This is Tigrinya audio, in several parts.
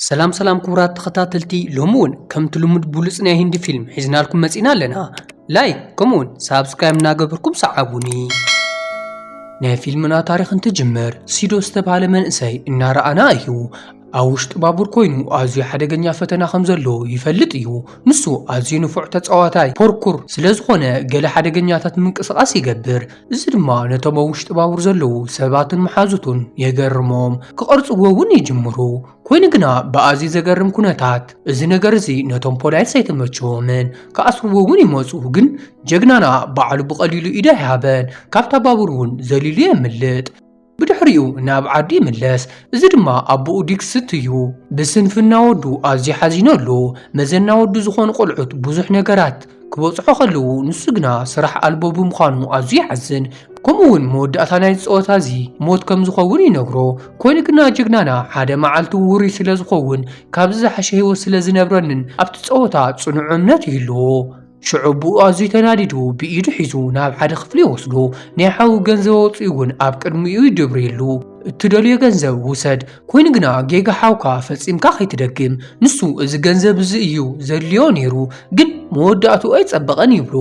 ሰላም ሰላም ክቡራት ተኸታተልቲ፣ ሎሚ እውን ከምቲ ልሙድ ብሉጽ ናይ ህንዲ ፊልም ሒዝናልኩም መጺና ኣለና። ላይክ ከምኡውን ሳብስክራይብ እናገበርኩም ሰዓቡኒ። ናይ ፊልምና ታሪኽ እንትጅምር፣ ሲዶ ዝተባህለ መንእሰይ እናረኣና እዩ። ኣብ ውሽጢ ባቡር ኮይኑ ኣዝዩ ሓደገኛ ፈተና ከም ዘሎ ይፈልጥ እዩ። ንሱ ኣዝዩ ንፉዕ ተጻዋታይ ፖርኩር ስለ ዝኾነ፣ ገለ ሓደገኛታት ምንቅስቓስ ይገብር። እዚ ድማ ነቶም ኣብ ውሽጢ ባቡር ዘለዉ ሰባትን መሓዙቱን የገርሞም። ክቐርጽዎ እውን ይጅምሩ። ኮይኑ ግና ብኣዝዩ ዘገርም ኩነታት፣ እዚ ነገር እዚ ነቶም ፖላይስ ኣይተመችዎምን። ክኣስርዎ እውን ይመጹ፣ ግን ጀግናና ባዕሉ ብቐሊሉ ኢዱ ኣይሃበን። ካብታ ባቡር እውን ዘሊሉ የምልጥ። ብድሕሪኡ ናብ ዓዱ ይምለስ። እዚ ድማ ኣቦኡ ዲክስት እዩ። ብስንፍና ወዱ ኣዝዩ ሓዚኑ ኣሎ። መዘና ወዱ ዝኾኑ ቆልዑት ብዙሕ ነገራት ክበጽሖ ከለዉ፣ ንሱ ግና ስራሕ ኣልቦ ብምዃኑ ኣዝዩ ይሓዝን። ከምኡ እውን መወዳእታ ናይ ጸወታ እዚ ሞት ከም ዝኸውን ይነግሮ። ኮይኑ ግና ጀግናና ሓደ መዓልቲ ውሩይ ስለ ዝኸውን፣ ካብዚ ዝሓሸ ህይወት ስለ ዝነብረንን ኣብቲ ጸወታ ጽኑዕ እምነት ይህልዎ። ሽዑ ብኡ ኣዝዩ ተናዲዱ ብኢዱ ሒዙ ናብ ሓደ ክፍሊ ይወስዶ። ናይ ሓዉ ገንዘብ ኣውጺኡ እውን ኣብ ቅድሚኡ ይድብርየሉ። "እትደልዮ ገንዘብ ውሰድ፣ ኮይኑ ግና ጌጋ ሓውካ ፈጺምካ ከይትደግም። ንሱ እዚ ገንዘብ እዚ እዩ ዘድልዮ ነይሩ፣ ግን መወዳእትኡ ኣይጸበቐን" ይብሎ።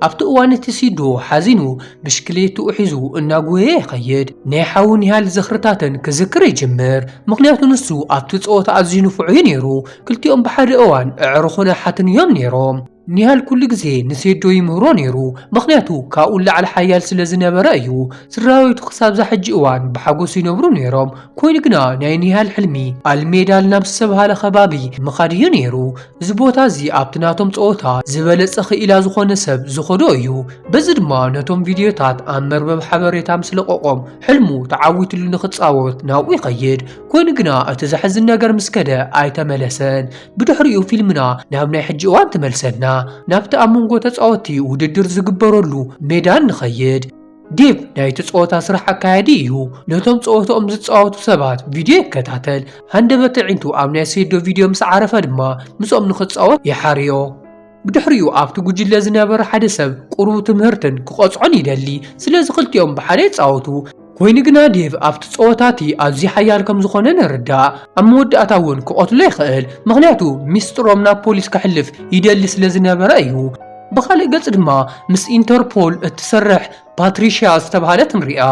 ኣብቲ እዋን እቲ ሲዶ ሓዚኑ ብሽክሌትኡ ሒዙ እናጎየ ይኸይድ። ናይ ሓዉ ኒሃል ዝኽርታትን ክዝክር ይጅምር፣ ምኽንያቱ ንሱ ኣብቲ ጸወታ ኣዝዩ ንፉዕ እዩ ነይሩ። ክልቲኦም ብሓደ እዋን ኣዕሩኽን ኣሓትን እዮም ነይሮም። ኒሃል ኩሉ ግዜ ንሴዶ ይምህሮ ነይሩ፣ ምኽንያቱ ካብኡ ንላዕሊ ሓያል ስለ ዝነበረ እዩ። ስድራ ቤቱ ክሳብ እዛ ሕጂ እዋን ብሓጎስ ይነብሩ ነይሮም። ኮይኑ ግና ናይ ኒሃል ሕልሚ ኣልሜዳል ናብ ዝተብሃለ ከባቢ ምኻድ እዩ ነይሩ። እዚ ቦታ እዚ ኣብቲ ናቶም ጸወታ ዝበለጸ ክኢላ ዝኾነ ሰብ ዝኸዶ እዩ። በዚ ድማ ነቶም ቪድዮታት ኣብ መርበብ ሓበሬታ ምስ ለቐቖም፣ ሕልሙ ተዓዊትሉ ንኽጻወት ናብኡ ይኸይድ። ኮይኑ ግና እቲ ዘሕዝን ነገር ምስ ከደ ኣይተመለሰን። ብድሕሪኡ ፊልምና ናብ ናይ ሕጂ እዋን ትመልሰና። ናብቲ ኣብ መንጎ ተጻወትቲ ውድድር ዝግበረሉ ሜዳ ንኸይድ። ዴቭ ናይቲ ጸወታ ስራሕ ኣካያዲ እዩ። ነቶም ጸወታኦም ዝጻወቱ ሰባት ቪድዮ ይከታተል። ሃንደበት ኣዒንቱ ኣብ ናይ ሴዶ ቪድዮ ምስ ዓረፈ ድማ ምስኦም ንኽጻወት ይሓርዮ። ብድሕሪኡ ኣብቲ ጉጅለ ዝነበረ ሓደ ሰብ ቁሩብ ትምህርትን ክቐጽዖን ይደሊ። ስለዚ ክልቲኦም ብሓደ ይጻወቱ። ኮይኑ ግና ዴቭ ኣብቲ ጸወታ እቲ ኣዝዩ ሓያል ከም ዝኾነ ንርዳእ። ኣብ መወዳእታ እውን ክቐትሎ ይኽእል፣ ምኽንያቱ ሚስጥሮም ናብ ፖሊስ ከሕልፍ ይደሊ ስለ ዝነበረ እዩ። ብኻልእ ገጽ ድማ ምስ ኢንተርፖል እትሰርሕ ፓትሪሽያ ዝተባህለት ንሪኣ።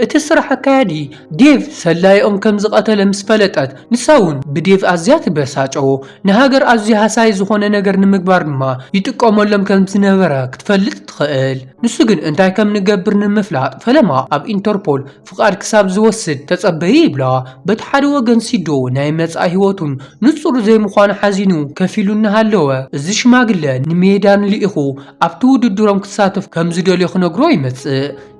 እቲ ስራሕ ኣካያዲ ዴቭ ሰላይኦም ከም ዝቐተለ ምስ ፈለጠት፣ ንሳ እውን ብዴቭ ኣዝያ ትበሳጨዎ። ንሃገር ኣዝዩ ሃሳይ ዝኾነ ነገር ንምግባር ድማ ይጥቀመሎም ከም ዝነበረ ክትፈልጥ ትኽእል። ንሱ ግን እንታይ ከም ንገብር ንምፍላጥ ፈለማ ኣብ ኢንተርፖል ፍቓድ ክሳብ ዝወስድ ተጸበዪ ይብላ። በቲ ሓደ ወገን ሲዶ ናይ መጻኢ ህይወቱን ንጹር ዘይምዃኑ ሓዚኑ ከፊሉ እናሃለወ፣ እዚ ሽማግለ ንሜዳን ልኢኹ ኣብቲ ውድድሮም ክሳተፍ ከም ዝደልዮ ክነግሮ ይመጽእ።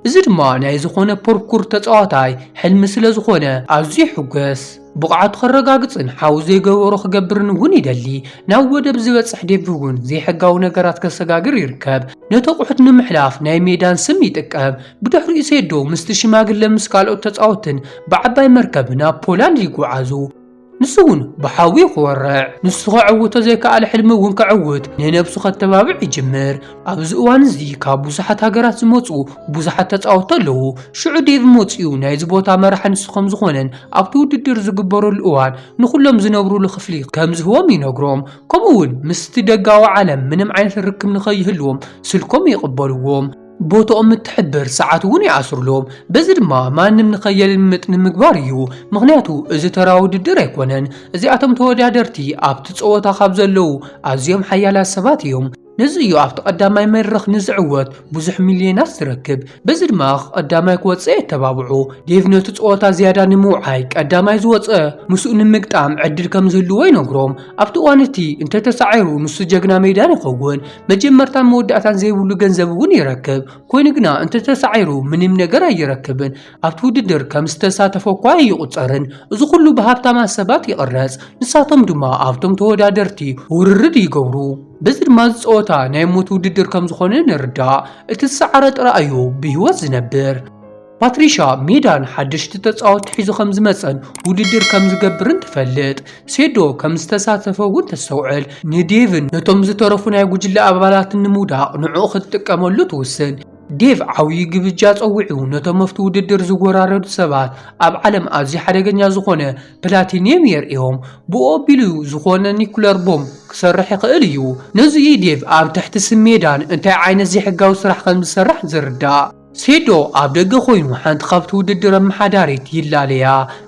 እዚ ድማ ናይ ዝኾነ ፖርኩር ተጻዋታይ ሕልሚ ስለ ዝኾነ ኣዝዩ ይሕጎስ። ብቕዓቱ ከረጋግጽን ሓው ዘይገበሮ ክገብርን እውን ይደሊ። ናብ ወደብ ዝበጽሕ ዴቭ እውን ዘይሕጋዊ ነገራት ከሰጋግር ይርከብ። ነቲ ኣቑሑት ንምሕላፍ ናይ ሜዳን ስም ይጥቀም። ብድሕሪኡ ሴዶ ምስቲ ሽማግለ ምስ ካልኦት ተጻወትን ብዓባይ መርከብ ናብ ፖላንድ ይጓዓዙ። ንሱ እውን ብሓዊ ክወርዕ፣ ንሱ ከዕውቶ ዘይከኣለ ሕልሚ እውን ከዕውት ንነብሱ ከተባብዕ ይጅምር። ኣብዚ እዋን እዚ ካብ ብዙሓት ሃገራት ዝመጹ ብዙሓት ተጻወትቲ ኣለዉ። ሽዑ ዴቭ መጺኡ ናይዚ ቦታ መራሒ ንሱ ከም ዝኾነን ኣብቲ ውድድር ዝግበረሉ እዋን ንኹሎም ዝነብሩሉ ክፍሊ ከም ዝህቦም ይነግሮም። ከምኡ እውን ምስቲ ደጋዊ ዓለም ምንም ዓይነት ርክብ ንኸይህልዎም ስልኮም ይቕበልዎም። ቦታኦም እትሕብር ሰዓት እውን ይኣስሩሎም። በዚ ድማ ማንም ንኸየልምጥ ንምግባር እዩ። ምኽንያቱ እዚ ተራ ውድድር ኣይኮነን። እዚኣቶም ተወዳደርቲ ኣብቲ ጸወታ ካብ ዘለዉ ኣዝዮም ሓያላት ሰባት እዮም። ነዚ እዩ ኣብቲ ቀዳማይ መድረኽ ንዝዕወት ብዙሕ ሚልዮናት ዝረክብ። በዚ ድማ ቀዳማይ ክወጽእ የተባብዖ። ዴቭ ነቲ ጸወታ ዝያዳ ንምውዓይ ቀዳማይ ዝወጸ ምስኡ ንምግጣም ዕድል ከም ዝህልዎ ይነግሮም። ኣብቲ እዋን እቲ እንተተሳዒሩ ንሱ ጀግና ሜዳን ይኸውን። መጀመርታን መወዳእታን ዘይብሉ ገንዘብ እውን ይረክብ። ኮይኑ ግና እንተተሳዒሩ ምንም ነገር ኣይረክብን። ኣብቲ ውድድር ከም ዝተሳተፈ እኳ ኣይቑጸርን። እዚ ኩሉ ብሃብታማት ሰባት ይቕረጽ። ንሳቶም ድማ ኣብቶም ተወዳደርቲ ውርርድ ይገብሩ። በዚ ድማ እዚ ጸወታ ናይ ሞት ውድድር ከም ዝኾነ ንርዳእ። እቲ ዝሰዓረ ጥራይ እዩ ብህይወት ዝነብር። ፓትሪሻ ሜዳን ሓደሽቲ ተጻወትቲ ሒዙ ከም ዝመጸን ውድድር ከም ዝገብርን ትፈልጥ። ሴዶ ከም ዝተሳተፈ እውን ተስተውዕል። ንዴቭን ነቶም ዝተረፉ ናይ ጉጅለ ኣባላትን ንምውዳቕ ንዕኡ ክትጥቀመሉ ትውስን። ዴቭ ዓብዪ ግብጃ ጸዊዑ ነቶም ኣብቲ ውድድር ዝወራረዱ ሰባት ኣብ ዓለም ኣዝዩ ሓደገኛ ዝኾነ ፕላቲኒየም የርእዮም። ብኡ ኣቢሉ ዝኾነ ኒኩለር ቦምብ ክሰርሕ ይኽእል እዩ። ነዚ እዩ ዴቭ ኣብ ትሕቲ ስም ሜዳን እንታይ ዓይነት ዘይሕጋዊ ስራሕ ከም ዝሰርሕ ዝርዳእ። ሴዶ ኣብ ደገ ኮይኑ ሓንቲ ካብቲ ውድድር ኣመሓዳሪት ይላለያ።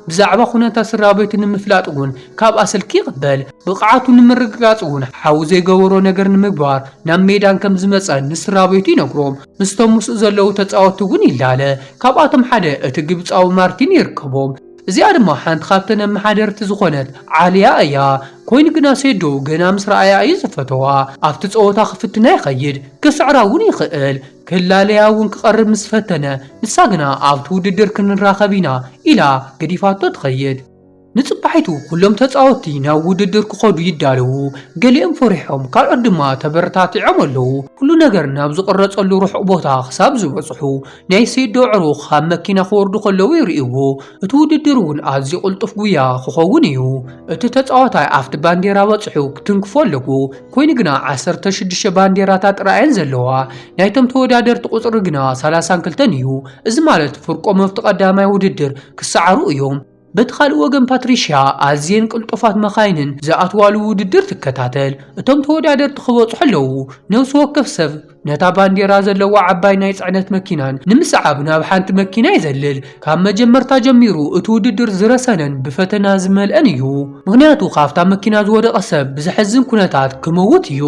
ብዛዕባ ኩነታት ስድራ ቤቱ ንምፍላጥ እውን ካብኣ ስልኪ ይቕበል። ብቕዓቱ ንምርግጋጽ እውን ሓው ዘይገበሮ ነገር ንምግባር ናብ ሜዳን ከም ዝመጸን ንስድራ ቤቱ ይነግሮም። ምስቶም ምስኡ ዘለዉ ተጻወትቲ እውን ይላለ። ካብኣቶም ሓደ እቲ ግብጻዊ ማርቲን ይርከቦም። እዚኣ ድማ ሓንቲ ካብተን ኣመሓደርቲ ዝኾነት ዓልያ እያ። ኮይኑ ግና ሴዶ ገና ምስ ረኣያ እዩ ዝፈተዋ። ኣብቲ ጸወታ ክፍትና ይኸይድ፣ ክስዕራ እውን ይኽእል። ክላለያ እውን ክቐርብ ምስ ፈተነ፣ ንሳ ግና ኣብቲ ውድድር ክንራኸብ ኢና ኢላ ገዲፋቶ ትኸይድ። ንጽባሒቱ ኩሎም ተጻወትቲ ናብ ውድድር ክኸዱ ይዳለዉ። ገሊኦም ፈሪሖም፣ ካልኦት ድማ ተበረታቲዖም ኣለዉ። ኩሉ ነገር ናብ ዝቕረጸሉ ርሑቕ ቦታ ክሳብ ዝበጽሑ፣ ናይ ሴዶ ኣዕሩኽ ካብ መኪና ክወርዱ ከለዉ ይርእይዎ። እቲ ውድድር እውን ኣዝዩ ቅልጡፍ ጉያ ክኸውን እዩ። እቲ ተጻዋታይ ኣብቲ ባንዴራ በጺሑ ክትንክፎ ኣለዎ። ኮይኑ ግና ዓሰርተ ሽዱሽተ ባንዴራታት ጥራይ እየን ዘለዋ። ናይቶም ተወዳደርቲ ቁጽሪ ግና ሰላሳን ክልተን እዩ። እዚ ማለት ፍርቆም ኣብቲ ቀዳማይ ውድድር ክሰዓሩ እዮም። በቲ ካልእ ወገን ፓትሪሽያ ኣዝየን ቅልጡፋት መኻይንን ዝኣትዋሉ ውድድር ትከታተል። እቶም ተወዳደርቲ ክበጽሑ ኣለዉ። ነፍሲ ወከፍ ሰብ ነታ ባንዴራ ዘለዋ ዓባይ ናይ ጽዕነት መኪናን ንምስዓብ ናብ ሓንቲ መኪና ይዘልል። ካብ መጀመርታ ጀሚሩ እቲ ውድድር ዝረሰነን ብፈተና ዝመልአን እዩ። ምኽንያቱ ካብታ መኪና ዝወደቐ ሰብ ብዘሕዝን ኩነታት ክመውት እዩ።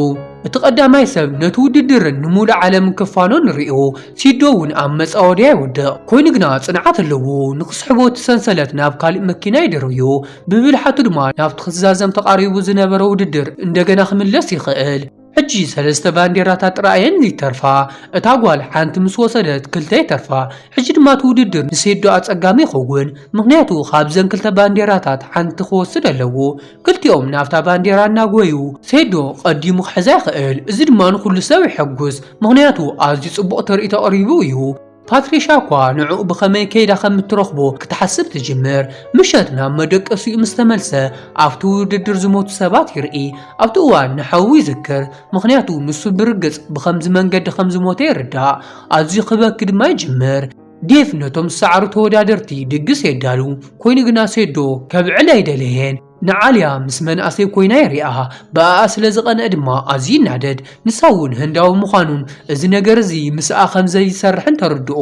እቲ ቀዳማይ ሰብ ነቲ ውድድርን ንሙሉእ ዓለምን ክፋኖ ንርእዮ። ሲዶ እውን ኣብ መጻወድያ ይወድቕ። ኮይኑ ግና ጽንዓት ኣለዎ። ንክስሕቦ እቲ ሰንሰለት ናብ ካልእ መኪና ይድርብዮ። ብብልሓቱ ድማ ናብቲ ክዛዘም ተቓሪቡ ዝነበረ ውድድር እንደገና ክምለስ ይኽእል። ሕጂ ሰለስተ ባንዴራታት ጥራይ እየን ይተርፋ። እታ ጓል ሓንቲ ምስ ወሰደት ክልተ ይተርፋ። ሕጂ ድማ እቲ ውድድር ንሴዶ ኣጸጋሚ ይኸውን። ምኽንያቱ ካብዘን ክልተ ባንዴራታት ሓንቲ ክወስድ ኣለዎ። ክልቲኦም ናብታ ባንዴራ እናጎዩ ሴዶ ቀዲሙ ክሕዛ ይኽእል። እዚ ድማ ንኹሉ ሰብ የሐጉስ። ምኽንያቱ ኣዝዩ ጽቡቕ ትርኢት ኣቕሪቡ እዩ። ፓትሪሻ እኳ ንዕኡ ብኸመይ ከይዳ ከም እትረኽቦ ክትሓስብ ትጅምር። ምሸት ናብ መደቀሲኡ ምስ ተመልሰ፣ ኣብቲ ውድድር ዝሞቱ ሰባት ይርኢ። ኣብቲ እዋን ንሓዉ ይዝክር፣ ምኽንያቱ ንሱ ብርግጽ ብኸምዚ መንገዲ ከም ዝሞተ ይርዳእ። ኣዝዩ ክበኪ ድማ ይጅምር። ዴቭ ነቶም ዝሰዓሩ ተወዳደርቲ ድግስ የዳሉ፣ ኮይኑ ግና ሴዶ ከብዕል ኣይደለየን። ንዓልያ ምስ መንእሰይ ኮይና ይሪኣ፣ ብኣኣ ስለ ዝቐንአ ድማ ኣዝዩ ይናደድ። ንሳ እውን ህንዳዊ ምዃኑን እዚ ነገር እዚ ምስኣ ከም ዘይሰርሕን ተርድኦ።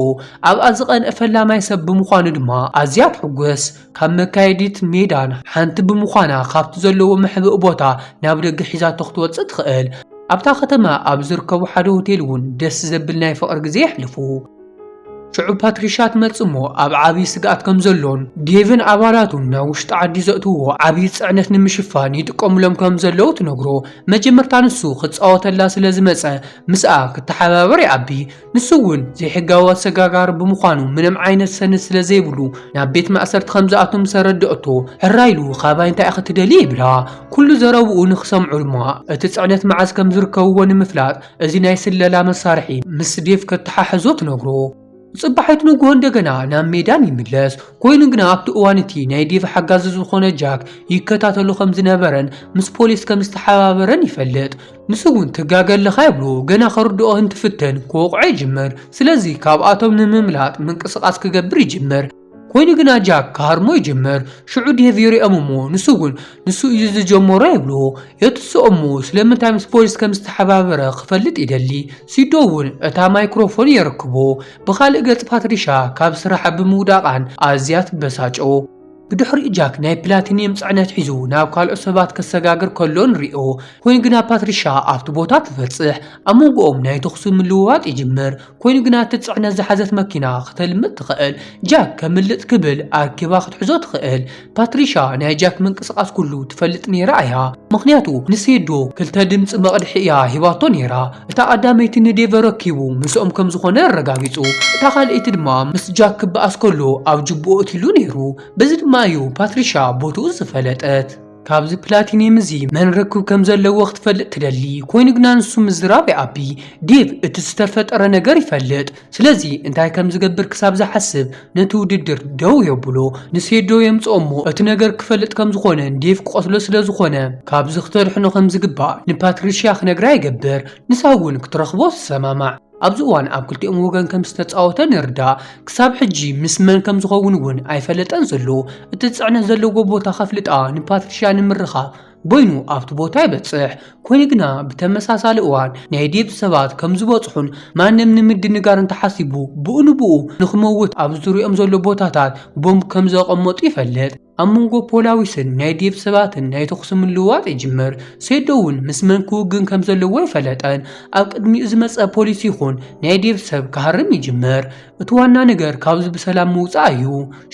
ኣብኣ ዝቐንአ ፈላማይ ሰብ ብምዃኑ ድማ ኣዝያ ትሕጎስ። ካብ መካየዲት ሜዳን ሓንቲ ብምዃና ካብቲ ዘለዎ መሕብኢ ቦታ ናብ ደገ ሒዛቶ ክትወጽእ ትኽእል። ኣብታ ከተማ ኣብ ዝርከቡ ሓደ ሆቴል እውን ደስ ዘብል ናይ ፍቕሪ ግዜ የሕልፉ። ሽዑ ፓትሪሻ ትመጽእ እሞ ኣብ ዓብዪ ስግኣት ከም ዘሎን ዴቭን ኣባላቱን ናብ ውሽጢ ዓዲ ዘእትውዎ ዓብዪ ጽዕነት ንምሽፋን ይጥቀሙሎም ከም ዘለዉ ትነግሮ። መጀመርታ ንሱ ክጻወተላ ስለ ዝመጸ ምስኣ ክተሓባበር ይኣቢ። ንሱ እውን ዘይሕጋዊ ኣሰጋጋሪ ብምዃኑ ምንም ዓይነት ሰነድ ስለ ዘይብሉ ናብ ቤት ማእሰርቲ ከም ዝኣቱ ምስ ኣረድኦቶ ሕራይ ኢሉ ካባይ እንታይ ኢኺ ትደልዪ ይብላ። ኩሉ ዘረብኡ ንኽሰምዑ ድማ እቲ ጽዕነት መዓዝ ከም ዝርከብዎ ንምፍላጥ እዚ ናይ ስለላ መሳርሒ ምስ ዴቭ ከተሓሕዞ ትነግሮ። ጽባሒት ንግሆ እንደገና ናብ ሜዳን ይምለስ። ኮይኑ ግና ኣብቲ እዋን እቲ ናይ ዴቭ ሓጋዚ ዝኾነ ጃክ ይከታተሎ ከም ዝነበረን ምስ ፖሊስ ከም ዝተሓባበረን ይፈልጥ። ንሱ እውን ትጋገ ኣለኻ ይብሎ። ገና ከርድኦ እንትፍትን ክወቕዖ ይጅምር። ስለዚ ካብኣቶም ንምምላጥ ምንቅስቓስ ክገብር ይጅምር። ኮይኑ ግና ጃክ ክሃርሞ ይጅምር። ሽዑ ዴቭ ይሪኦም እሞ ንሱ እውን ንሱ እዩ ዝጀመሮ ይብሎ። የትስኦ እሞ ስለምንታይ ምስ ፖሊስ ከም ዝተሓባበረ ክፈልጥ ይደሊ። ሲዶ እውን እታ ማይክሮፎን የረክቦ። ብኻልእ ገጽ ፓትሪሻ ካብ ስራሓ ብምውዳቓን ኣዝያ ትበሳጮ። ብድሕሪኡ ጃክ ናይ ፕላቲኒየም ጽዕነት ሒዙ ናብ ካልኦት ሰባት ከሰጋግር ከሎ ንሪኦ። ኮይኑ ግና ፓትሪሻ ኣብቲ ቦታ ትበጽሕ። ኣብ መንጎኦም ናይ ተኹሲ ምልውዋጥ ይጅምር። ኮይኑ ግና እቲ ጽዕነት ዝሓዘት መኪና ክተልምጥ ትኽእል። ጃክ ከምልጥ ክብል ኣርኪባ ክትሕዞ ትኽእል። ፓትሪሻ ናይ ጃክ ምንቅስቓስ ኩሉ ትፈልጥ ነይራ እያ። ምኽንያቱ ንሴዶ ክልተ ድምጺ መቕድሒ እያ ሂባቶ ነይራ። እታ ቀዳመይቲ ንዴቭ ኣረኪቡ ምስኦም ከም ዝኾነ ኣረጋጊጹ። እታ ካልኣይቲ ድማ ምስ ጃክ ክበኣስ ከሎ ኣብ ጅቡኡ እትሉ ነይሩ። በዚ ድማ እዩ ፓትሪሻ ቦትኡ ዝፈለጠት። ካብዚ ፕላቲኒየም እዚ መን ርክብ ከም ዘለዎ ክትፈልጥ ትደሊ። ኮይኑ ግና ንሱ ምዝራብ ይኣቢ። ዴቭ እቲ ዝተፈጠረ ነገር ይፈልጥ። ስለዚ እንታይ ከም ዝገብር ክሳብ ዝሓስብ ነቲ ውድድር ደው የብሎ። ንሴዶ የምጽኦ እሞ እቲ ነገር ክፈልጥ ከም ዝኾነን ዴቭ ክቐትሎ ስለ ዝኾነ ካብዚ ክተድሕኖ ከም ዝግባእ ንፓትሪሽያ ክነግራ ይገብር። ንሳ እውን ክትረኽቦ ትሰማማዕ። ኣብዚ እዋን ኣብ ክልቲኦም ወገን ከም ዝተጻወተ ንርዳእ። ክሳብ ሕጂ ምስ መን ከም ዝኸውን እውን ኣይፈለጠን ዘሎ። እቲ ጽዕነት ዘለዎ ቦታ ከፍልጣ ንፓትሪሻ ንምርኻብ በይኑ ኣብቲ ቦታ ይበጽሕ። ኮይኑ ግና ብተመሳሳሊ እዋን ናይ ዴቭ ሰባት ከም ዝበጽሑን ማንም ንምድንጋር እንተሓሲቡ ብኡ ንብኡ ንኽመውት ኣብ ዙሪኦም ዘሎ ቦታታት ቦምብ ከም ዘቐመጡ ይፈልጥ። ኣብ መንጎ ፖላዊስን ናይ ዴቭ ሰባትን ናይ ተኹሲ ምልውዋጥ ይጅምር። ሴዶ እውን ምስ መን ክውግን ከም ዘለዎ ይፈለጠን። ኣብ ቅድሚኡ ዝመጸ ፖሊስ ይኹን ናይ ዴቭ ሰብ ክሃርም ይጅምር። እቲ ዋና ነገር ካብዚ ብሰላም ምውጻእ እዩ።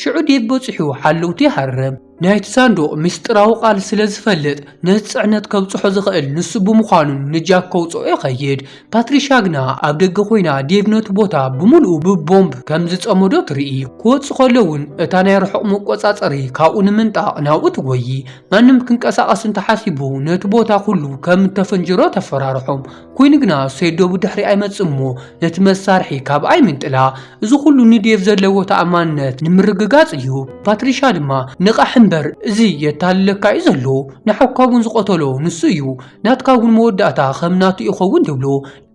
ሽዑ ዴቭ በጺሑ ሓለውቲ ይሃርም። ናይቲ ሳንዱቕ ምስጢራዊ ቃል ስለ ዝፈልጥ ነቲ ጽዕነት ከብጽሖ ዝኽእል ንሱ ብምዃኑ ንጃክ ከውጽኦ ይኸይድ። ፓትሪሻ ግና ኣብ ደገ ኮይና ዴቭ ነቲ ቦታ ብምሉኡ ብቦምብ ከም ዝጸመዶ ትርኢ። ክወጽእ ከሎ እውን እታ ናይ ርሑቕ መቆጻጸሪ ካብኡ ንምንጣቕ ናብኡ ትጎዪ። ማንም ክንቀሳቐስ እንተሓሲቡ ነቲ ቦታ ኩሉ ከም እተፈንጅሮ ተፈራርሖም። ኮይኑ ግና ሴዶ ብድሕሪ ኣይመጽእ እሞ ነቲ መሳርሒ ካብኣ ይምንጥላ። እዚ ኩሉ ንዴቭ ዘለዎ ተኣማንነት ንምርግጋጽ እዩ። ፓትሪሻ ድማ ንቓሕ እምበር እዚ የታልለካ እዩ ዘሎ። ንሓውካ እውን ዝቐተሎ ንሱ እዩ። ናትካ እውን መወዳእታ ከም ናቱ ይኸውን ትብሎ።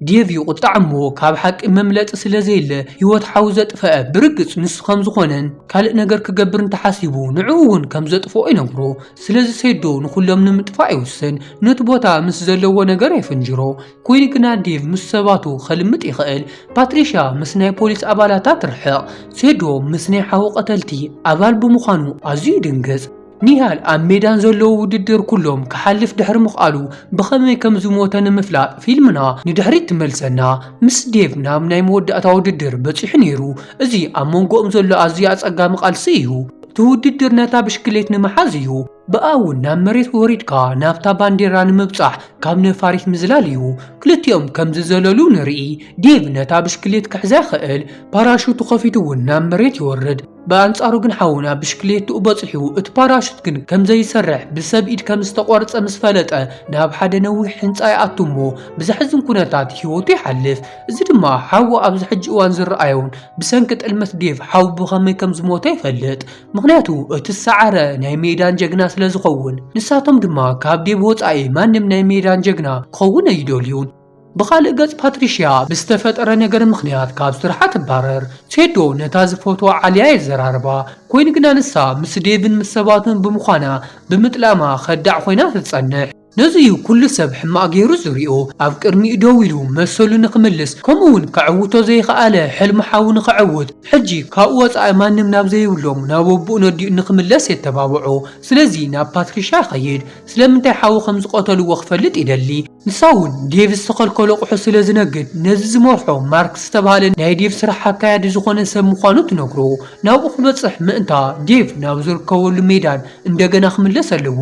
ዴቭ ይቑጣዕ እሞ ካብ ሓቂ መምለጢ ስለ ዘየለ ህይወት ሓው ዘጥፈአ ብርግጽ ንሱ ከም ዝኾነን ካልእ ነገር ክገብር እንተሓሲቡ ንዕኡ እውን ከም ዘጥፍኦ ይነግሮ። ስለዚ ሴዶ ንኹሎም ንምጥፋእ ይውስን። ነቲ ቦታ ምስ ዘለዎ ነገር የፍንጅሮ። ኮይኑ ግና ዴቭ ምስ ሰባቱ ከልምጥ ይኽእል። ፓትሪሻ ምስ ናይ ፖሊስ ኣባላታ ትርሕቕ። ሴዶ ምስ ናይ ሓው ቀተልቲ ኣባል ብምዃኑ ኣዝዩ ይድንግጽ። ኒሃል ኣብ ሜዳን ዘለዉ ውድድር ኩሎም ክሓልፍ ድሕሪ ምኽኣሉ ብኸመይ ከም ዝሞተ ንምፍላጥ ፊልምና ንድሕሪት ትመልሰና። ምስ ዴቭ ናብ ናይ መወዳእታ ውድድር በጺሑ ነይሩ። እዚ ኣብ መንጎኦም ዘሎ ኣዝዩ ኣጸጋሚ ቃልሲ እዩ። እቲ ውድድር ነታ ብሽክሌት ንምሓዝ እዩ። ብኣ እውን ናብ መሬት ወሪድካ ናብታ ባንዴራ ንምብጻሕ ካብ ነፋሪት ምዝላል እዩ። ክልቲኦም ከም ዝዘለሉ ንርኢ። ዴቭ ነታ ብሽክሌት ክሕዛ ይኽእል። ፓራሹቱ ከፊቱ እውን ናብ መሬት ይወርድ። ብኣንጻሩ ግን ሓው ናብ ብሽክሌትኡ በጺሑ፣ እቲ ፓራሹት ግን ከም ዘይሰርሕ ብሰብ ኢድ ከም ዝተቖርጸ ምስ ፈለጠ ናብ ሓደ ነዊሕ ህንጻ ይኣቱ እሞ ብዘሕዝን ኩነታት ህይወቱ ይሓልፍ። እዚ ድማ ሓው ኣብዚ ሕጂ እዋን ዝረኣዮን ብሰንኪ ጥልመት ዴቭ ሓው ብኸመይ ከም ዝሞተ ይፈልጥ። ምኽንያቱ እቲ ዝሰዓረ ናይ ሜዳን ጀግና ስለ ዝኸውን። ንሳቶም ድማ ካብ ዴቭ ወጻኢ ማንም ናይ ሜዳን ጀግና ክኸውን ኣይደልዩን። ብኻልእ ገጽ ፓትሪሽያ ብዝተፈጠረ ነገር ምኽንያት ካብ ስርሓ ትባረር። ሴዶ ነታ ዝፈትዋ ዓልያ የዘራርባ። ኮይኑ ግና ንሳ ምስ ዴቭን ምስ ሰባቱን ብምዃና ብምጥላማ ከዳዕ ኮይና ትጸንሕ። ነዚ እዩ ኩሉ ሰብ ሕማቕ ገይሩ ዝሪኦ። ኣብ ቅድሚኡ ደው ኢሉ መሰሉ ንኽምልስ ከምኡ እውን ከዕውቶ ዘይኸኣለ ሕልሚ ሓዉ ንኽዕውት ሕጂ ካብኡ ወጻኢ ማንም ናብ ዘይብሎም ናብ ኣቦኡ ነዲኡ ንኽምለስ የተባብዖ። ስለዚ ናብ ፓትሪሻ ይኸይድ። ስለምንታይ ሓዉ ከም ዝቐተልዎ ክፈልጥ ይደሊ። ንሳ እውን ዴቭ ዝተኸልከሎ ኣቑሑ ስለ ዝነግድ ነዚ ዝመርሖ ማርክ ዝተባህለ ናይ ዴቭ ስራሕ ኣካያዲ ዝኾነ ሰብ ምዃኑ ትነግሮ። ናብኡ ክበጽሕ ምእንታ ዴቭ ናብ ዝርከበሉ ሜዳን እንደገና ክምለስ ኣለዎ።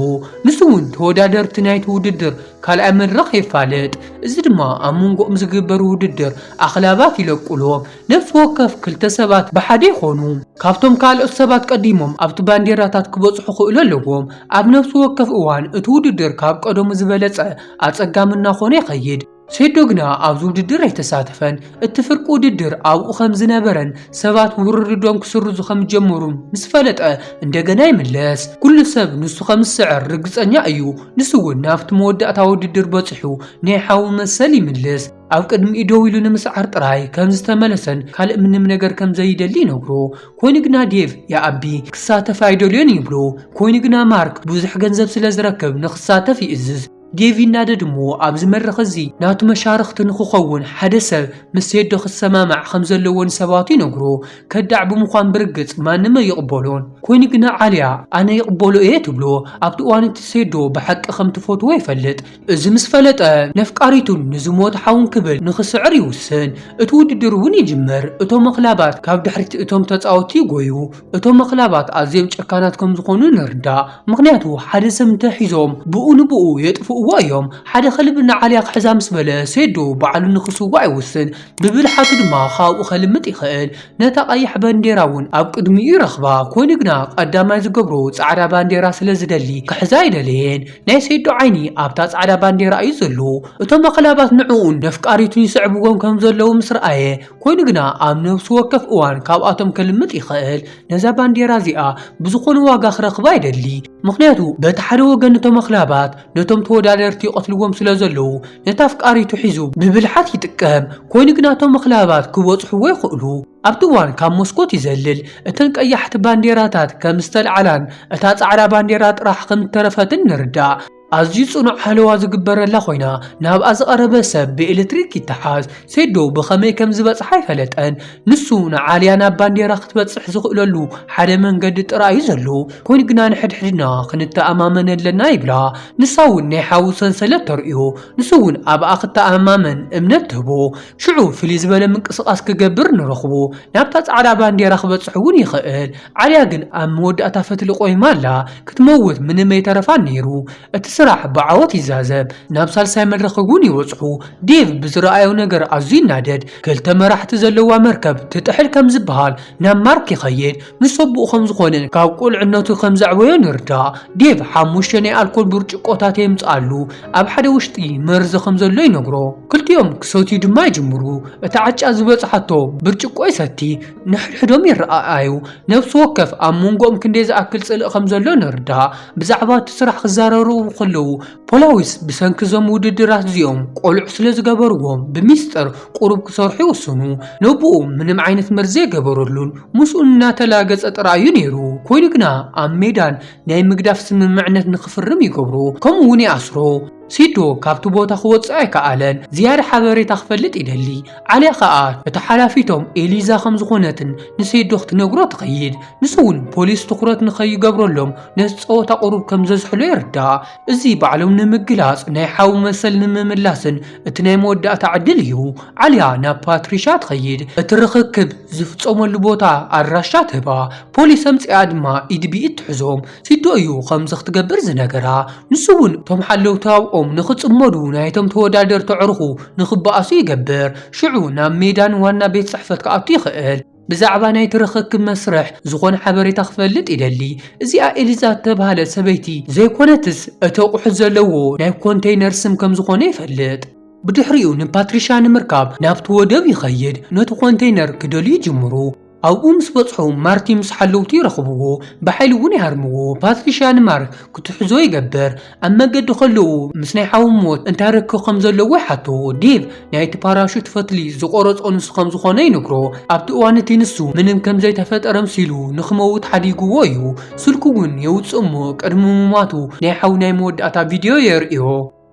ንሱ እውን ተወዳደርቲ ናይቲ ውድድር ካልኣይ መድረኽ የፋልጥ። እዚ ድማ ኣብ መንጎኦም ዝግበር ውድድር ኣኽላባት ይለቁሎም። ነፍሲ ወከፍ ክልተ ሰባት ብሓደ ይኾኑ። ካብቶም ካልኦት ሰባት ቀዲሞም ኣብቲ ባንዴራታት ክበጽሑ ክእሉ ኣለዎም። ኣብ ነፍሲ ወከፍ እዋን እቲ ውድድር ካብ ቀደሙ ዝበለጸ ኣጸጋሚ እናኾነ ይኸይድ። ሴዶ ግና ኣብዚ ውድድር ኣይተሳተፈን። እቲ ፍርቂ ውድድር ኣብኡ ከም ዝነበረን ሰባት ውርርዶም ክስርዙ ከም ዝጀመሩን ምስ ፈለጠ እንደገና ይምለስ። ኩሉ ሰብ ንሱ ከም ዝስዕር ርግጸኛ እዩ። ንሱ እውን ናብቲ መወዳእታ ውድድር በጺሑ ናይ ሓዉ መሰል ይምልስ። ኣብ ቅድሚኡ ደው ኢሉ ንምስዓር ጥራይ ከም ዝተመለሰን ካልእ ምንም ነገር ከም ዘይደሊ ይነግሮ። ኮይኑ ግና ዴቭ ይኣቢ፣ ክሳተፍ ኣይደልዮን ይብሎ። ኮይኑ ግና ማርክ ብዙሕ ገንዘብ ስለ ዝረክብ ንክሳተፍ ይእዝዝ። ዴቭ ይናደድ እሞ ኣብዚ መድረኽ እዚ ናቱ መሻርኽቲ ንክኸውን ሓደ ሰብ ምስ ሴዶ ክሰማማዕ ከም ዘለዎ ንሰባቱ ይነግሮ። ከዳዕ ብምዃን ብርግጽ ማንም ኣይቕበሎን። ኮይኑ ግና ዓልያ ኣነ ይቕበሎ እየ ትብሎ። ኣብቲ እዋን እቲ ሴዶ ብሓቂ ከም ትፈትዎ ይፈልጥ። እዚ ምስ ፈለጠ ነፍቃሪቱን ንዝሞተ ሓውን ክብል ንኽስዕር ይውስን። እቲ ውድድር እውን ይጅምር። እቶም ኣኽላባት ካብ ድሕሪት እቶም ተጻወትቲ ይጎዩ። እቶም ኣኽላባት ኣዝዮም ጨካናት ከም ዝኾኑ ንርዳእ። ምኽንያቱ ሓደ ሰብ እንተሒዞም ብኡ ንብኡ የጥፍእዎ እዮም። ሓደ ከልቢ ንዓልያ ክሕዛ ምስ በለ ሴዶ ባዕሉ ንኽስዋእ ይውስን። ብብልሓቱ ድማ ካብኡ ከልምጥ ይኽእል። ነታ ቀያሕ ባንዴራ እውን ኣብ ቅድሚኡ ይረኽባ። ኮይኑ ግና ቀዳማይ ዝገብሮ ጻዕዳ ባንዴራ ስለ ዝደሊ ክሕዛ ኣይደለየን። ናይ ሴዶ ዓይኒ ኣብታ ጻዕዳ ባንዴራ እዩ ዘሎ። እቶም ኣኽላባት ንዕኡን ነፍቃሪቱን ይስዕብዎም ከም ዘለዉ ምስ ረኣየ፣ ኮይኑ ግና ኣብ ነፍሲ ወከፍ እዋን ካብኣቶም ከልምጥ ይኽእል። ነዛ ባንዴራ እዚኣ ብዝኾነ ዋጋ ክረኽባ ይደሊ። ምኽንያቱ በቲ ሓደ ወገን እቶም ኣኽላባት ነቶም ተወዳ ተወዳደርቲ ይቐትልዎም ስለ ዘለዉ ነታ ኣፍቃሪቱ ሒዙ ብብልሓት ይጥቀም። ኮይኑ ግና እቶም ምኽላባት ክበጽሕዎ ይኽእሉ። ኣብቲ እዋን ካብ መስኮት ይዘልል። እተን ቀያሕቲ ባንዴራታት ከም ዝተልዓላን እታ ጻዕዳ ባንዴራ ጥራሕ ከም እተረፈትን ንርዳእ። ኣዝዩ ጽኑዕ ሃለዋ ዝግበረላ ኮይና ናብኣ ዝቐረበ ሰብ ብኤሌክትሪክ ይተሓዝ። ሴዶ ብኸመይ ከም ዝበጽሓ ኣይፈለጠን። ንሱ ንዓልያ ናብ ባንዴራ ክትበጽሕ ዝኽእለሉ ሓደ መንገዲ ጥራይ እዩ ዘሎ። ኮይኑ ግና ንሕድሕድና ክንተኣማመን ኣለና ይብላ። ንሳ እውን ናይ ሓዊ ሰንሰለት ተርእዮ። ንሱ እውን ኣብኣ ክተኣማመን እምነት ትህቦ። ሽዑ ፍልይ ዝበለ ምንቅስቓስ ክገብር ንረኽቦ። ናብታ ጻዕዳ ባንዴራ ክበጽሕ እውን ይኽእል። ዓልያ ግን ኣብ መወዳእታ ፈትሊ ቆይማ ኣላ። ክትመውት ምንም ኣይተረፋን ነይሩ። እቲ ስራሕ ብዓወት ይዛዘም። ናብ ሳልሳይ መድረኽ እውን ይበጽሑ። ዴቭ ብዝረኣዮ ነገር ኣዝዩ ይናደድ። ክልተ መራሕቲ ዘለዋ መርከብ ትጥሕል ከም ዝበሃል ናብ ማርክ ይኸይድ። ንሱ ኣቦኡ ከም ዝኾነን ካብ ቁልዕነቱ ከም ዘዕበዮን ይርዳእ። ዴቭ ሓሙሽተ ናይ ኣልኮል ብርጭቆታት የምጽኣሉ። ኣብ ሓደ ውሽጢ መርዚ ከም ዘሎ ይነግሮ። ክልቲኦም ክሰትዩ ድማ ይጅምሩ። እታ ዕጫ ዝበጽሓቶ ብርጭቆ ይሰቲ። ንሕድሕዶም ይረኣኣዩ። ነፍሲ ወከፍ ኣብ መንጎኦም ክንደይ ዝኣክል ጽልኢ ከም ዘሎ ንርዳእ። ብዛዕባ እቲ ስራሕ ክዘራረቡ ከለዉ፣ ፖላዊስ ብሰንኪ እዞም ውድድራት እዚኦም ቆልዑ ስለ ዝገበርዎም ብሚስጥር ቁሩብ ክሰርሑ ይውስኑ። ነቦኡ ምንም ዓይነት መርዚ ኣይገበረሉን። ምስኡ እናተላገጸ ጥራይ እዩ ነይሩ። ኮይኑ ግና ኣብ ሜዳን ናይ ምግዳፍ ስምምዕነት ንኽፍርም ይገብሮ። ከምኡ እውን ይኣስሮ። ሴዶ ካብቲ ቦታ ክወጽእ ኣይከኣለን። ዝያዳ ሓበሬታ ክፈልጥ ይደሊ። ዓልያ ከኣ እታ ሓላፊቶም ኤሊዛ ከም ዝኾነትን ንሴዶ ክትነግሮ ትኸይድ። ንሱ እውን ፖሊስ ትኹረት ንኸይገብረሎም ነቲ ጸወታ ቁሩብ ከም ዘዝሕሎ ይርዳእ። እዚ ባዕሎም ንምግላጽ ናይ ሓዊ መሰል ንምምላስን እቲ ናይ መወዳእታ ዕድል እዩ። ዓልያ ናብ ፓትሪሻ ትኸይድ። እቲ ርኽክብ ዝፍጸመሉ ቦታ ኣድራሻ ትህባ። ፖሊስ ኣምጺኣ ድማ ኢድ ብኢድ ትሕዞም። ሴዶ እዩ ከምዚ ክትገብር ዝነገራ። ንሱ እውን እቶም ሓለውቲ ኣብኦም ንኽጽመዱ ናይቶም ተወዳደርቲ ኣዕሩኹ ንኽበኣሱ ይገብር። ሽዑ ናብ ሜዳን ዋና ቤት ጽሕፈት ክኣቱ ይኽእል። ብዛዕባ ናይቲ ርኽክብ መስርሕ ዝኾነ ሓበሬታ ክፈልጥ ይደሊ። እዚኣ ኤሊዛ እተባህለት ሰበይቲ ዘይኮነትስ፣ እቲ ኣቑሑት ዘለዎ ናይ ኮንተይነር ስም ከም ዝኾነ ይፈልጥ። ብድሕሪኡ ንፓትሪሻ ንምርካብ ናብቲ ወደብ ይኸይድ። ነቲ ኮንተይነር ክደልዩ ይጅምሩ። ኣብኡ ምስ በጽሑ ማርቲ ምስ ሓለውቱ ይረኽብዎ፣ ብሓይሊ እውን ይሃርምዎ። ፓትሪሻ ንማርክ ክትሕዞ ይገብር። ኣብ መገዲ ከለዉ ምስ ናይ ሓዊ ሞት እንታይ ርክብ ከም ዘለዎ ይሓቶ። ዴቭ ናይቲ ፓራሹት ፈትሊ ዝቆረጾ ንሱ ከም ዝኾነ ይነግሮ። ኣብቲ እዋን እቲ ንሱ ምንም ከም ዘይተፈጠረ ምሲሉ ንኽመውት ሓዲግዎ እዩ። ስልኩ እውን የውጽእ እሞ ቅድሚ ምማቱ ናይ ሓዊ ናይ መወዳእታ ቪድዮ የርእዮ።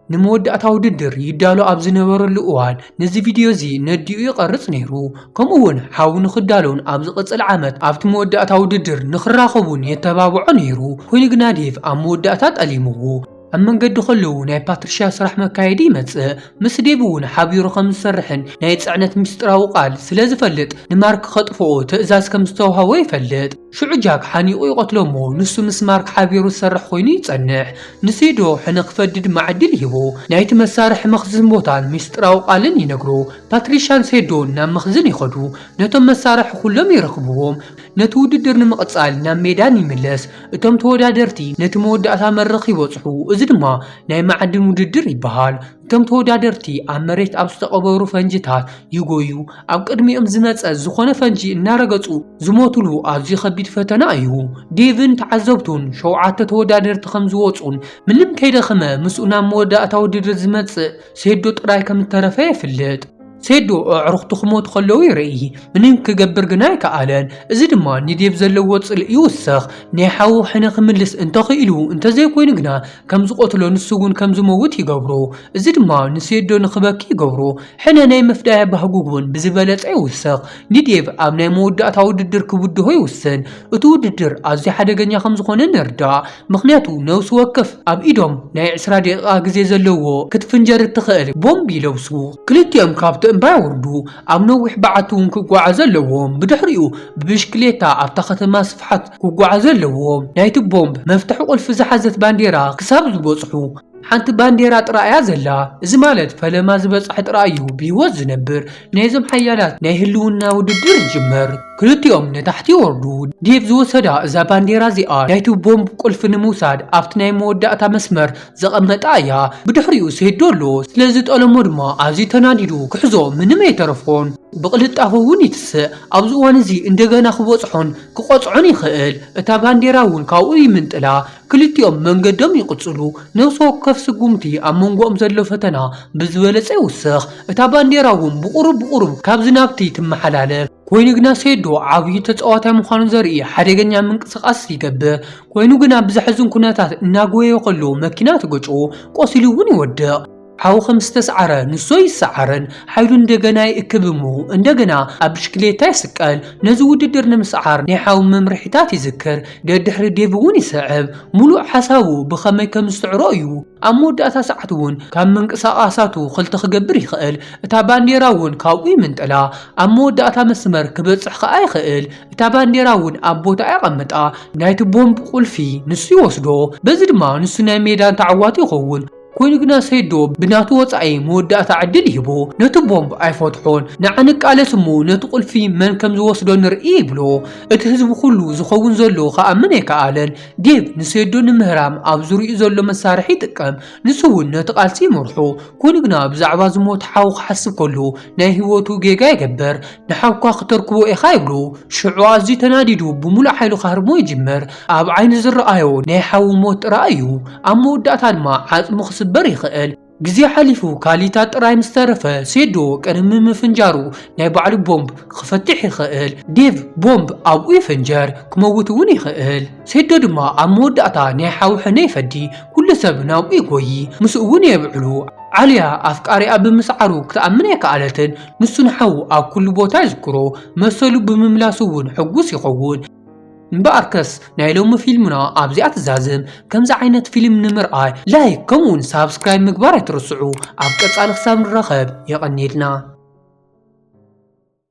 ንመወዳእታ ውድድር ይዳሎ ኣብ ዝነበረሉ እዋን ነዚ ቪድዮ እዚ ነዲኡ ይቐርጽ ነይሩ። ከምኡ እውን ሓዊ ንኽዳሎን ኣብ ዝቕጽል ዓመት ኣብቲ መወዳእታ ውድድር ንኽራኸቡን የተባብዖ ነይሩ። ኮይኑ ግና ዴቭ ኣብ መወዳእታ ጠሊምዎ። ኣብ መንገዲ ከለዉ ናይ ፓትሪሻ ስራሕ መካየዲ ይመጽእ። ምስ ዴቭ እውን ሓቢሩ ከም ዝሰርሕን ናይ ጽዕነት ምስጢራዊ ቃል ስለ ዝፈልጥ ንማርክ ከጥፍኦ ትእዛዝ ከም ዝተዋህቦ ይፈልጥ። ሽዑ ጃክ ሓኒቑ ይቐትሎ እሞ ንሱ ምስ ማርክ ሓቢሩ ዝሰርሕ ኮይኑ ይጸንሕ። ንሴዶ ሕነ ክፈዲ ድማ ዕድል ይህቦ። ናይቲ መሳርሒ መኽዝን ቦታን ምስጢራዊ ቃልን ይነግሮ። ፓትሪሻን ሴዶን ናብ መኽዝን ይኸዱ። ነቶም መሳርሒ ኩሎም ይረኽብዎም። ነቲ ውድድር ንምቕጻል ናብ ሜዳን ይምለስ። እቶም ተወዳደርቲ ነቲ መወዳእታ መድረኽ ይበጽሑ። እዚ ድማ ናይ መዓድን ውድድር ይበሃል። እቶም ተወዳደርቲ ኣብ መሬት ኣብ ዝተቐበሩ ፈንጅታት ይጎዩ። ኣብ ቅድሚኦም ዝመጸ ዝኾነ ፈንጂ እናረገጹ ዝሞትሉ ኣዝዩ ከቢድ ፈተና እዩ። ዴቭን ተዓዘብቱን ሸውዓተ ተወዳደርቲ ከም ዝወጹን ምንም ከይደኸመ ምስኡ ናብ መወዳእታ ውድድር ዝመጽእ ሴዶ ጥራይ ከም እተረፈ የፍልጥ። ሴዶ ኣዕሩኽቱ ክሞቱ ከለዉ ይርኢ። ምንም ክገብር ግና ኣይከኣለን። እዚ ድማ ንዴቭ ዘለዎ ጽልኢ ይውስኽ። ናይ ሓዊ ሕነ ክምልስ እንተኽኢሉ፣ እንተዘይኮይኑ ግና ከም ዝቐትሎ ንሱ እውን ከም ዝመውት ይገብሮ። እዚ ድማ ንሴዶ ንኽበኪ ይገብሮ። ሕነ ናይ ምፍዳይ ባህጉ እውን ብዝበለጸ ይውስኽ። ንዴቭ ኣብ ናይ መወዳእታ ውድድር ክብድሆ ይውስን። እቲ ውድድር ኣዝዩ ሓደገኛ ከም ዝኾነ ንርዳእ። ምኽንያቱ ነፍሲ ወከፍ ኣብ ኢዶም ናይ ዕስራ ደቂቓ ግዜ ዘለዎ ክትፍንጀር እትኽእል ቦምብ ይለብሱ። ክልቲኦም ካብቲ እምባ ይወርዱ። ኣብ ነዊሕ በዓቲ እውን ክጓዓዙ ኣለዎም። ብድሕሪኡ ብብሽክሌታ ኣብታ ከተማ ስፍሓት ክጓዓዙ ኣለዎም። ናይቲ ቦምብ መፍትሒ ቁልፊ ዝሓዘት ባንዴራ ክሳብ ዝበጽሑ። ሓንቲ ባንዴራ ጥራይ እያ ዘላ። እዚ ማለት ፈለማ ዝበጽሐ ጥራይ እዩ ብህይወት ዝነብር። ናይዞም ሓያላት ናይ ህልውና ውድድር ይጅመር። ክልቲኦም ንታሕቲ ይወርዱ። ዴቭ ዝወሰዳ እዛ ባንዴራ እዚኣ ናይቲ ቦምብ ቁልፊ ንምውሳድ ኣብቲ ናይ መወዳእታ መስመር ዘቐመጣ እያ። ብድሕሪኡ ሴዶ ኣሎ። ስለዚ ጠለሞ ድማ ኣዝዩ ተናዲዱ ክሕዞ ምንም ኣይተረፎን። ብቕልጣፈ እውን ይትስእ። ኣብዚ እዋን እዚ እንደገና ክበጽሖን ክቐጽዖን ይኽእል። እታ ባንዴራ እውን ካብኡ ይምንጥላ። ክልቲኦም መንገዶም ይቕጽሉ። ነፍሲ ወከፍ ስጉምቲ ኣብ መንጎኦም ዘሎ ፈተና ብዝበለጸ ይውስኽ። እታ ባንዴራ እውን ብቑሩብ ብቑሩብ ካብዚ ናብቲ ትመሓላለፍ። ኮይኑ ግና ሴዶ ዓብዪ ተጻዋታይ ምዃኑ ዘርኢ ሓደገኛ ምንቅስቓስ ይገብር። ኮይኑ ግና ብዘሕዝን ኩነታት እናጎየ ከሎ መኪና ትገጭዎ፣ ቆሲሉ እውን ይወድቕ። ሓው ከም ዝተስዓረ ንሶ ይሰዓርን ሓይሉ እንደገና ይእክብ እሞ እንደገና ኣብ ብሽክሌታ ይስቀል። ነዚ ውድድር ንምስዓር ናይ ሓው መምርሒታት ይዝክር። ደድሕሪ ዴቭ እውን ይስዕብ። ሙሉእ ሓሳቡ ብኸመይ ከም ዝስዕሮ እዩ። ኣብ መወዳእታ ሰዓት እውን ካብ ምንቅስቓሳቱ ክልተ ክገብር ይኽእል። እታ ባንዴራ እውን ካብኡ ይምንጥላ። ኣብ መወዳእታ መስመር ክበጽሕ ከኣ ይኽእል። እታ ባንዴራ እውን ኣብ ቦታ የቐምጣ። ናይቲ ቦምብ ቁልፊ ንሱ ይወስዶ። በዚ ድማ ንሱ ናይ ሜዳን ተዓዋቲ ይኸውን። ኮይኑ ግና ሴዶ ብናቱ ወጻኢ መወዳእታ ዕድል ይህቦ። ነቲ ቦምብ ኣይፈትሖን። ንዓ ንቃለስ እሞ ነቲ ቁልፊ መን ከም ዝወስዶ ንርኢ ይብሎ። እቲ ህዝቢ ኩሉ ዝኸውን ዘሎ ክኣምን ኣይከኣለን። ዴቭ ንሴዶ ንምህራም ኣብ ዙርያኡ ዘሎ መሳርሒ ይጥቀም። ንሱ እውን ነቲ ቃልሲ ይመርሖ። ኮይኑ ግና ብዛዕባ ዝሞት ሓው ክሓስብ ከሎ ናይ ህይወቱ ጌጋ ይገብር። ንሓውካ ክተርክቦ ኢኻ ይብሎ። ሽዑ ኣዝዩ ተናዲዱ ብምሉእ ሓይሉ ክሃርሞ ይጅምር። ኣብ ዓይኑ ዝረኣዮ ናይ ሓዉ ሞት ጥራይ እዩ። ኣብ መወዳእታ ድማ ዓጽሙ ክስበር ይኽእል። ግዜ ሓሊፉ ካሊታት ጥራይ ምስ ተረፈ ሴዶ ቅድሚ ምፍንጃሩ ናይ ባዕሉ ቦምብ ክፈትሕ ይኽእል። ዴቭ ቦምብ ኣብኡ ይፍንጀር፣ ክመውት እውን ይኽእል። ሴዶ ድማ ኣብ መወዳእታ ናይ ሓዉ ሕነ ይፈዲ፣ ኩሉ ሰብ ናብኡ ይጎዪ፣ ምስኡ እውን የብዕሉ። ዓልያ ኣፍቃሪኣ ብምስዓሩ ክትኣምን ኣይከኣለትን። ንሱ ንሓዉ ኣብ ኩሉ ቦታ ይዝክሮ፣ መሰሉ ብምምላሱ እውን ሕጉስ ይኸውን። እምበኣርከስ ናይ ሎሚ ፊልምና ኣብዚኣ ትዛዝም። ከምዚ ዓይነት ፊልም ንምርኣይ ላይክ ከምኡውን ሳብስክራይብ ምግባር ኣይትርስዑ። ኣብ ቀጻሊ ክሳብ ንራኸብ የቐንየልና።